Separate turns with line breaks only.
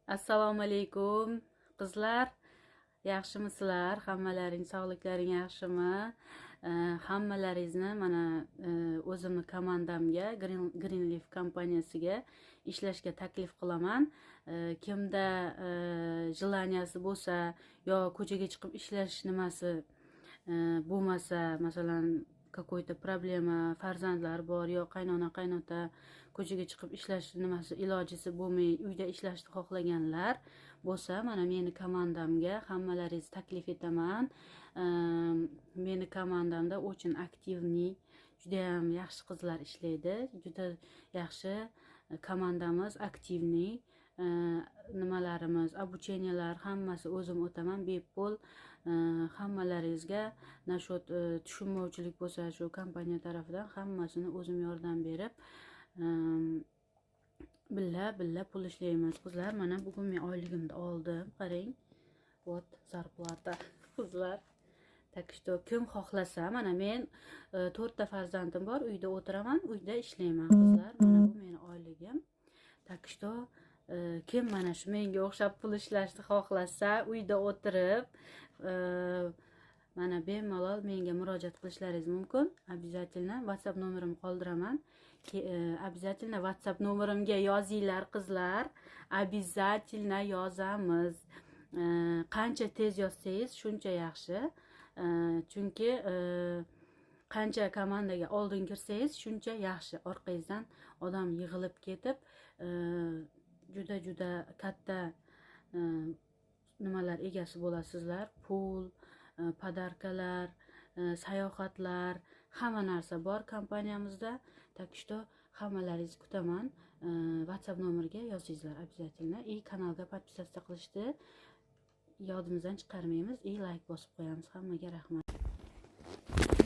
Assalomu alaykum, qizlar. Yaxshimisizlar? Hammalaring sog'liklaring yaxshimi? Hammalaringizni mana o'zimni komandamga, Greenleaf kompaniyasiga ishlashga taklif qilaman. Kimda желания si bo'lsa yo ko'chaga chiqib ishlash nimasi bo'lmasa, masalan, какой-то problema, farzandlar bor yo qaynona, qaynota, ko'chaga chiqib ishlash nimasi ilojisi bo'lmay, uyda ishlashni xohlaganlar bo'lsa, mana meni komandamga hammalaringizni taklif etaman. Meni komandamda очень активный, judayam yaxshi qizlar ishlaydi, juda yaxshi komandamiz, активный nimalarimiz, обучения lar hammasi o'zim o'taman bepul hammalaringizga. Насчет tushunmovchilik bo'lsa, shu kompaniya tarafidan hammasini o'zim yordam berib, billa billa pul ishlaymiz, qizlar. Mana bugun men oyligimni oldim, qarang, вот зарплата, qizlar. Так что kim xohlasa, mana men to'rtta farzandim bor, uyda o'tiraman, uyda ishlayman, qizlar. Mana bu meni oyligim. Так что kim mana shu menga o'xshab pul ishlashni xohlasa, uyda o'tirib, mana bemalol menga murojaat qilishlaringiz mumkin. Обязательно WhatsApp nomerimni qoldiraman. Обязательно WhatsApp nomerimga yozinglar, qizlar, обязательно yozamiz. Qancha tez yozsangiz, shuncha yaxshi, chunki qancha komandaga oldin kirsangiz, shuncha yaxshi, orqangizdan odam yig'ilib ketib, juda juda katta nimalar egasi bo'lasizlar: pul, подарка lar, sayohatlar, hamma narsa bor kompaniyamizda. Так что hammalaringizni kutaman. WhatsApp nomeriga yozinglar обязательно и kanalga подписаться qilishni yodimizdan chiqarmaymiz и layk bosib qo'yamiz. Hammaga rahmat.